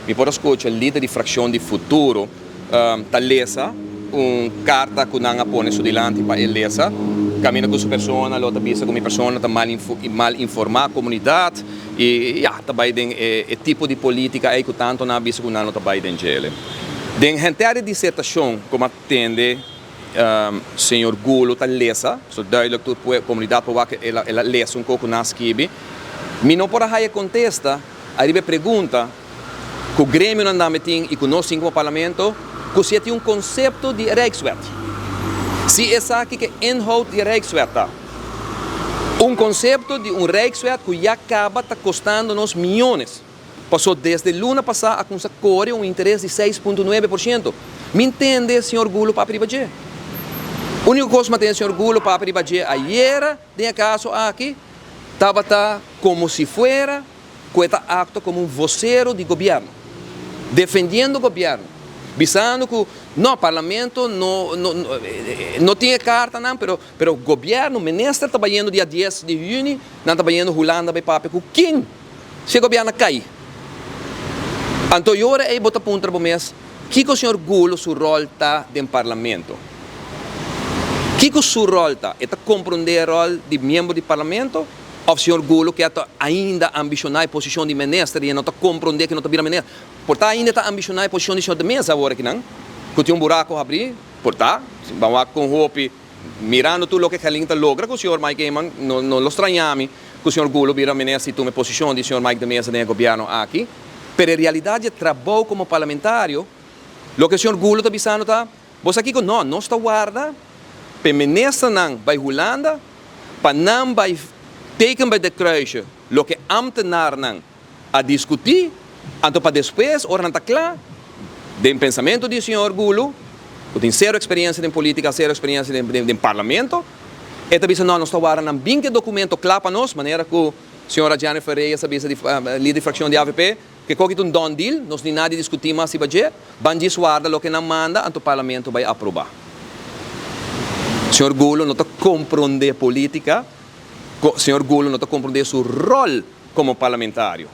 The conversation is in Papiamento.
Mi por a scucha lider di fraccion di Futuro ta lesa un carta cu nan a pone su dilanti pa e lesa, caminda cu su persona lo ta bisa cu mi persona ta mal informa comunidad y ya, ta bay den e tipo di politica ey cu tanto nan a bisa cu nan lo ta bay den djele. Den henter e disertacion como a tende señor Gulo ta lesa, so duidelijk tur comunidad por wak el a lesa un poco cu nan a skibi, mi no por a haya contesta ariba e pregunta ku gremionan tambe tin i ku nos tin komo parlamento, ku si e tin un konsepto di e Rijkswet. Si esaki ke inhoud di e Rijkswet ta. Un konsepto di un Rijkswet ku ya kaba ta kostando nos miyones, paso desde luna pasá a kumsa kore un interes di 6.9%. Mi ntende señor Gulo papia riba dje. Uniko kos mi a tende señor Gulo papia riba dje ayera den e kaso aki tabata komo si fuera ku e ta aktua komo un vosero di gobièrnu, defendiendo gobièrnu, bisando ku no, parlamento no no no tin e kartanan, pero pero gobièrnu, minister ta bayendo dia dies di yüni, nan ta bayendo Hulanda bai papia ku kin si e gobièrnu a kai. Anto e ora ei bo ta puntra bo mes, kiko señor Gulo su ròl ta den parlamento? Kiko su ròl ta? E ta komprondé e ròl di miembro di parlamento? Of señor Gulo ke ta ainda ambiciona e posicion di minister y e no ta comprende ke no ta bira minister. Por ta ainda ta ambiciona e posicion di señor de Meza awor akinan, cu tin un buraco habri, por ta, ban wak con hopi, mirando tur loke Gerlin ta logra cu señor Mike Eman, no no lo straña mi cu señor Gulo bira minister y tuma e posicion di señor Mike de Meza den e gobierno aki. Pero e realidad di e trabou como parlamentario, loke señor Gulo ta bisando ta, Bo sa kiko? No, nos ta warda p'e ministernan bai Hulanda pa nan bai teken bij de kruisje loke ambtenarnan a diskutí, anto pa despues ora nan ta kla, den pensamentu di señor Gulu, ku tin sero eksperensia den politika, sero eksperensia den parlamento, e ta bisa no, nos ta warda nan bin ku e dokumento kla pa nos, manera ku señora Jennifer Reyes a bisa di lider di frakshon di avp. Ke koki ta un done deal, nos ni nadi diskutí mas riba dje, ban djis warda loke nan manda anto parlamento bai aprobá. Señor Gulo no ta komprondé polítika, señor Gulo no ta komprondé su ròl komo parlamentario.